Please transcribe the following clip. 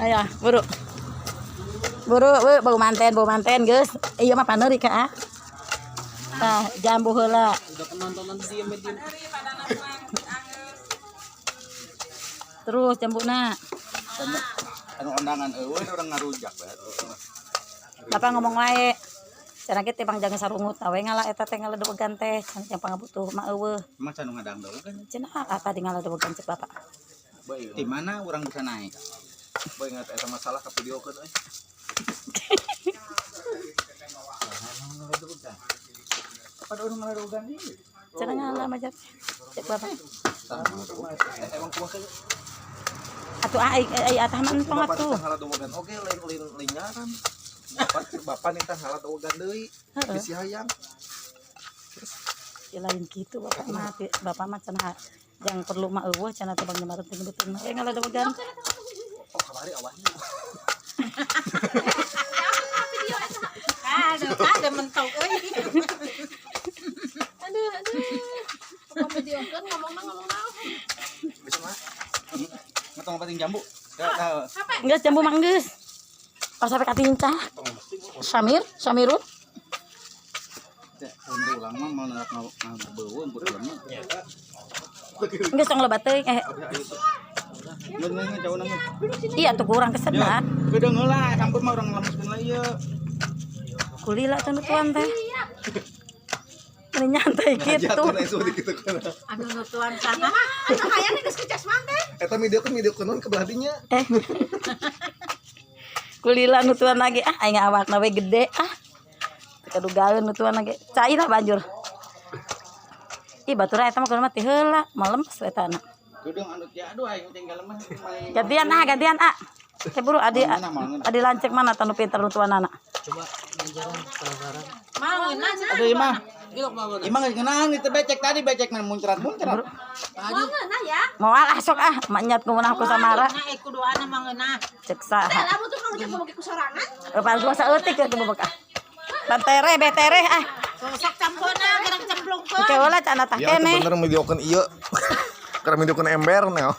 Ayo, buru. Buru, we, bau manten, geus. Iya mah paneuri ka ah. Tah, jambu heula. Udah penontonan diem diem. Terus jambuna. Anu undangan eueuh urang ngarujak bae. Bapak ngomong wae. Cenah ge teh bang jangan sarungut we ngala eta teh ngaledewegan teh cenah yang pangabutuh mah eueuh. Emang can ngadang deui kan. Cenah ah tadi ngaledewegan cek bapak. Di mana urang bisa naik? Boy ingat eta masalah ka videokeun euy. Apa urang ngaledewegan ieu? Cenah ngala mah cek bapak. Emang kumaha sih? Atuh ah ai ai atah mah entong Bapak atuh. teh ngaladowogan oge lain lain lain nyaran. Bapak bapak nitah ngaladowogan deui. Heeh. Bisi hayang. Ya lain gitu bapak mah bapak mah cenah yang perlu mah eueuh cenah teh bang jemaran teh nyebutin we ngaledewegan. Oh kamari awalnya. Aduh, ada mentok euy. Aduh, aduh. Kok videokeun ngomongna ngomong naon? Bisa mah. Ngetong pating jambu. Tahu. Geus jambu mah geus. Pas sampai katincah. Samir, Samirun. Untuk ulang mah mau nolak beueuh empur mah. Geus tong loba teuing eh. Ngeun jauh nang. Iya tuh kurang kesedar. Kedeung heula, campur mah urang lemeskeun lah ieu. Kulila tuh nutuan teh. Ini nyantai gitu. Anu nutuan sana. Anu hayang geus kecasman teh. Eta videokeun naon ke belah dinya. Eh. Kulila nutuan lagi ah aing awakna we gede ah. Kadugaeun nutuan lagi. Cai lah banjur. Ih batur eta mah kudu mah ti heula, malemes we eta na. Kedeung anu ti aduh aing tinggal lemah. Gantian ah, gantian ah. Ke buru adi adi lancek mana tanu pinter nutuan anak. Coba ngajaran penasaran. Mau ngeunah. Aduh imah. Gilok mah Imah geus ngeunaan itu becek tadi becek mah muncrat-muncrat. Mau ngeunah ya. Moal ah sok ah, maknyat kumaha ku samara. Nah, eh kuduana mah ngeunah. Cek saha. Teh lamun tuh kamu cek boboke ku sorangan. Pan gua saeutik ke bobok ah. Pantere betere ah. Sok campurna gerang cemplungkeun. Oke heula cenah tah Ya keneh. bener videokeun ieu. Keur videokeun ember nah.